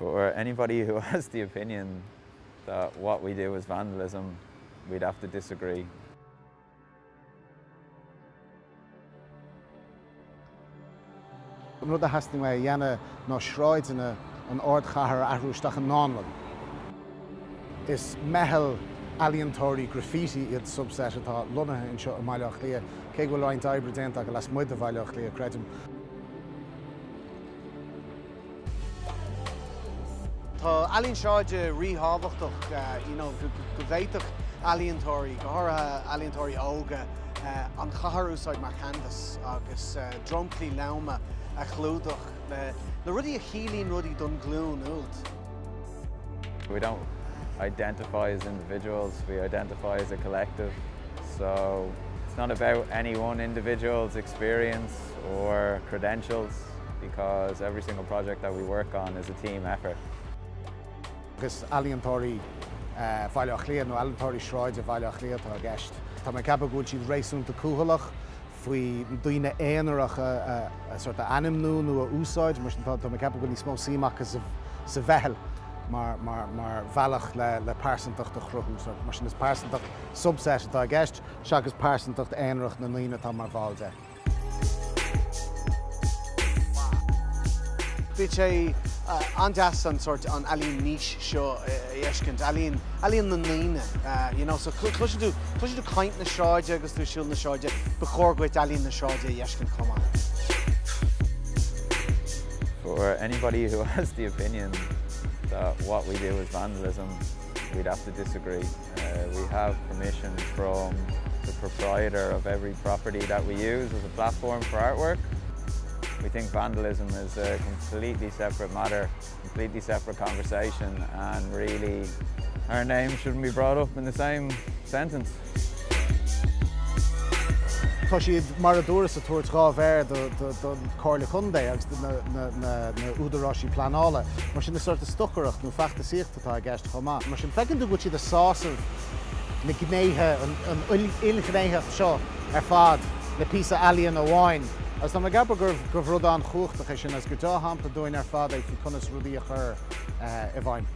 For anybody who has the opinion that what we do is vandalism, we'd have to disagree. An rud a theastaíonn uaidh a dhéanamh ná sráideanna an ardchathair a athrú isteach i ndánlann. Is meitheal ealaíontóirí graffiti iad Subset atá lonnaithe anseo i mBaile Átha Cliath, cé go bhfuil roinnt oibre déanta acu lasmuigh de Bhaile Átha Cliath, creidim. Tá ealaín sráide ríthábhachtach, you know, go bhféadfadh ealaíontóirí, go háirithe ealaíontóirí óga, an chathair a úsáid mar chanvas agus dromchlaí loma a chlúdach le rudaí a chiallaíonn rudaí don ghlúin úd. We don't identify as individuals, we identify as a collective. So it's not about any one individual's experience or credentials because every single project that we work on is a team effort. Agus ealaíontóirí Bhaile Átha Cliath nó ealaíontóirí sráide Bhaile Átha Cliath atá i gceist. Tá mé ag ceapadh go bhfuil siad réasúnta cúthaileach faoi daoine aonaracha a sort a ainmniú nó a úsáid, mar sin tá mé ag ceapadh go bhfuil níos mó suim acu sa mheitheal mar mar bhealach le le pearsantacht a chruthú. So mar sin is pearsantacht Subset atá i gceist seachas pearsantacht aonarach na ndaoine atá mar bhall de. Bíonn sé an-deas an sórt, an ealaín niche seo a fheiscint, ealaín, ealaín na ndaoine, you know, so cloiseann tú, cloiseann tú caint na sráide agus tú ag siúl na sráide, ba chóir duit ealaín na sráide a fheiscint chomh maith. For anybody who has the opinion that what we do is vandalism, we'd have to disagree. Uh, we have permission from the proprietor of every property that we use as a platform for artwork. We think vandalism is a completely separate matter, completely separate conversation, and really our name shouldn't be brought up in the same sentence. Tá siad mar a dúras ag tabhairt dha mhéar don Chomhairle Contae agus do na údaráisí pleanála. Mar sin is sórt stocaireacht nó feachtasaíocht atá i gceist chomh maith. Mar sin, feiceann tú go bhfuil siad ag sásamh na gnéithe, an ilghnéitheacht seo ar fad le píosa ealaíon amháin agus tá mé ag ceapadh gurbh rud an-chumhachtach é sin agus gur deá-shampla dúinn ar fad é faoi conas rudaí a chur i bhfeidhm.